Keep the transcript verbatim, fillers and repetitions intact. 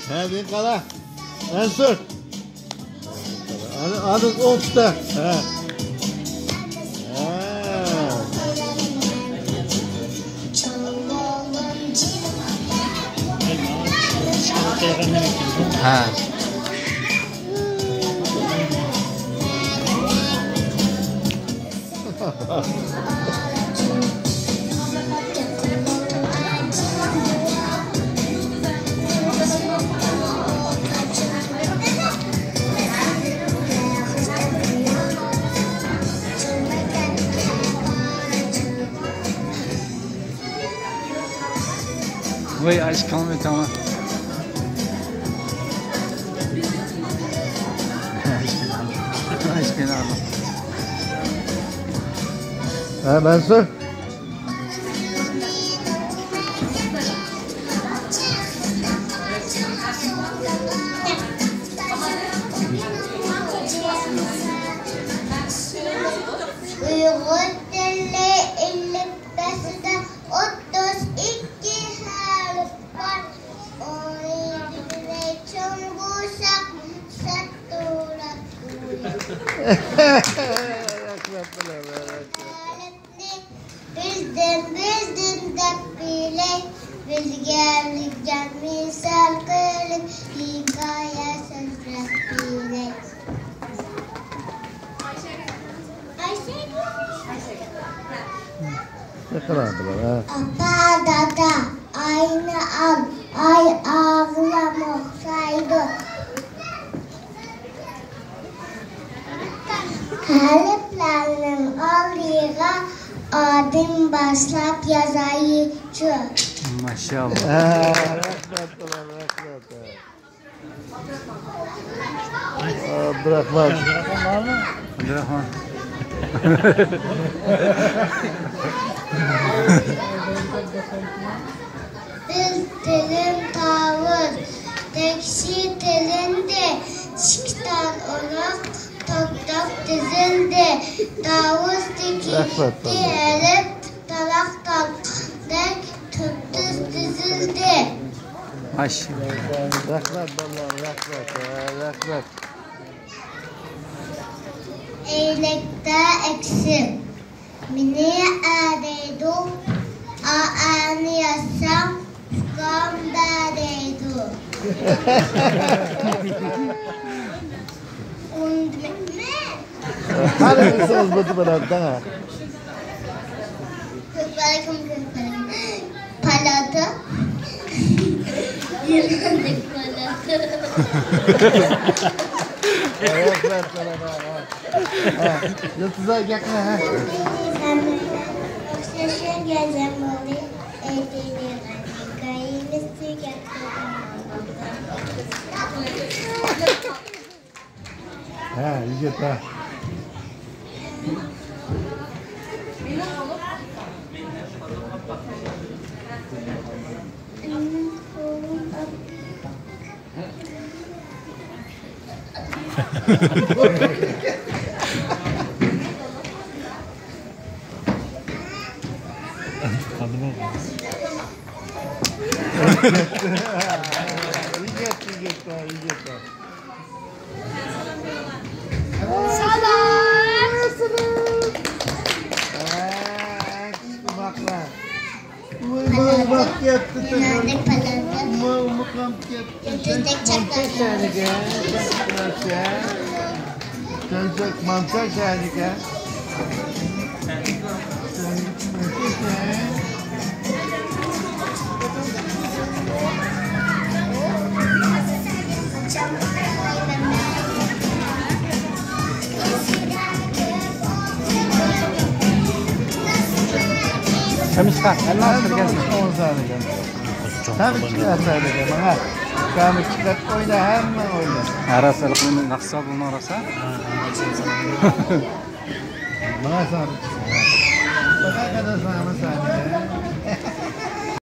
ھە، بىر قارا. مەنسۇر. ھازىر، ھازىر ئوڭ تۇتتا. ھە. ھە. ھە. ۋاي ئاشقىنىم ئۆتەڭلار. ئاشقىنىم. ھە، مەنسۇر. ئۇيغۇر تىلى ئېلىپبېسىدا ئوتتۇز ئىككى ھەرپ بار. ئون يەتتىسى چوڭ بوشاق، سەتتۇرا. رەھمەت، رەھمەت. بىردىن، بىردىن دەپ بىلەي، بىلگەنلىككە مىسال قىلىپ، ھېكايە سۆزلەپ بىلەي. ئاپا، دادا، ئاينى ئال، ئاي ئاغلام ئوخشايدۇ. ھەرپلەرنىڭ ئالدىغا ئادىن باشلاپ يازايچۇ. ماشائاللا. ھە، رەھمەت، رەھمەت. ئابدۇراخمان. ئابدۇراخمان. بىز تىلىم تاۋۇز، تەكشى تىلىندى، ئىككى تال ئۇرۇق توك-توك تىزىلدى. تاۋۇزدىكى رەھمەت، ئىككى ھەرپ تالاق-تالقاندەك تۈپتۈز تىزىلدى. ماشائاللا. رەھمەت، بالىلار، رەھمەت، رەھمەت. ئەينەكتە ئەكسىم. مېنى ئە دەيدۇ، ئا، ئەنى يازسام، ئۇكام بە دەيدۇ. ئۇندىمەكمەن. قارىسىڭىز بولدى، بولاتتى، ھە. كۆرۈپ باقايلى، كۆرۈپ باقايلى. پالاتا. يىلىندەك پالاتا. رەھمەت، رەھمەت. ھە، يۇلتۇزلار گەپنى، ھە. ئوخشاش گەزەم بولدى. ئېيتىدىغان ھېكايىمىز تۈگەپ. ھە، يىگىت، ھە. يىگىت، يىگىت، يىگىت. سالام. ۋاي، ماما، كەتتى. يۇلتۇزدەك چاقنايدۇ. قېمىشقا، ھەممە ئاز كىرگەن. ئون سانىگەن. ھەم ئىككى ئەسەرگە ماڭا. كامىل چىقىپ ئوينا، ھەممە ئوينا. ھە، راست، ناخشا بۇنىڭ راست. ماڭا سان. پەقەت قەدەر سان، سان.